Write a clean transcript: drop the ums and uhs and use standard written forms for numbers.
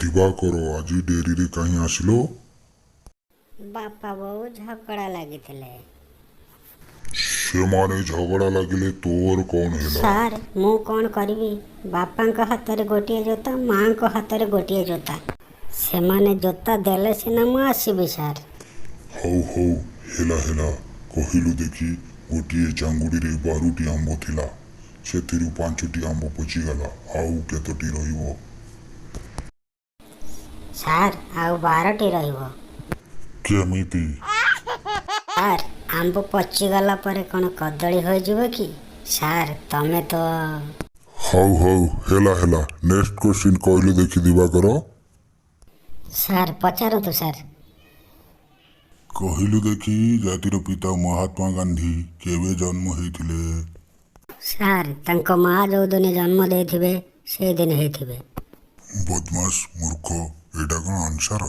ଦିବାକର, ଆଜି ଡେରିରେ କାହିଁ ଆସିଲ? ବାପା ବୋଉ ଝଗଡ଼ା ଲାଗିଥିଲେ। ସେମାନେ ଝଗଡ଼ା ଲାଗିଲେ ତୋର କ'ଣ ହେଲା? ସାର୍, ମୁଁ କ'ଣ କରିବି? ବାପାଙ୍କ ହାତରେ ଗୋଟିଏ ଜୋତା, ମାଆଙ୍କ ହାତରେ ଗୋଟିଏ ଜୋତା। ସେମାନେ ଜୋତା ଦେଲେ ସିନା ମୁଁ ଆସିବି ସାର୍। ହଉ ହଉ, ହେଲା ହେଲା। କହିଲୁ ଦେଖି, ଗୋଟିଏ ଚାଙ୍ଗୁଡ଼ିରେ 12ଟି ଆମ୍ବ ଥିଲା, ସେଥିରୁ 5ଟି ଆମ୍ବ ପଚିଗଲା, ଆଉ କେତୋଟି ରହିବ? ସାର୍, ଆଉ 12ଟି ରହିବ। କେମିତି? ସାର୍, ଆମ୍ବ ପଚିଗଲା ପରେ କ'ଣ କଦଳୀ ହୋଇଯିବ କି? ସାର୍, ତମେ ତ ହଉ ହଉ, ହେଲା ହେଲା। ନେକ୍ସଟ କ୍ୱେଶ୍ଚିନ୍ କହିଲୁ ଦେଖି ଦିବାକର। ସାର୍, ପଚାରନ୍ତୁ ସାର୍। କହିଲୁ ଦେଖି, ଜାତିର ପିତା ମହାତ୍ମା ଗାନ୍ଧୀ କେବେ ଜନ୍ମ ହେଇଥିଲେ? ସାର୍, ତାଙ୍କ ମା ଯେଉଁଦିନ ଜନ୍ମ ଦେଇଥିବେ, ସେଇଦିନ ହେଇଥିବେ। ବଦମାସ ମୂର୍ଖ, ଏଇଟା କ'ଣ ଆନ୍ସର?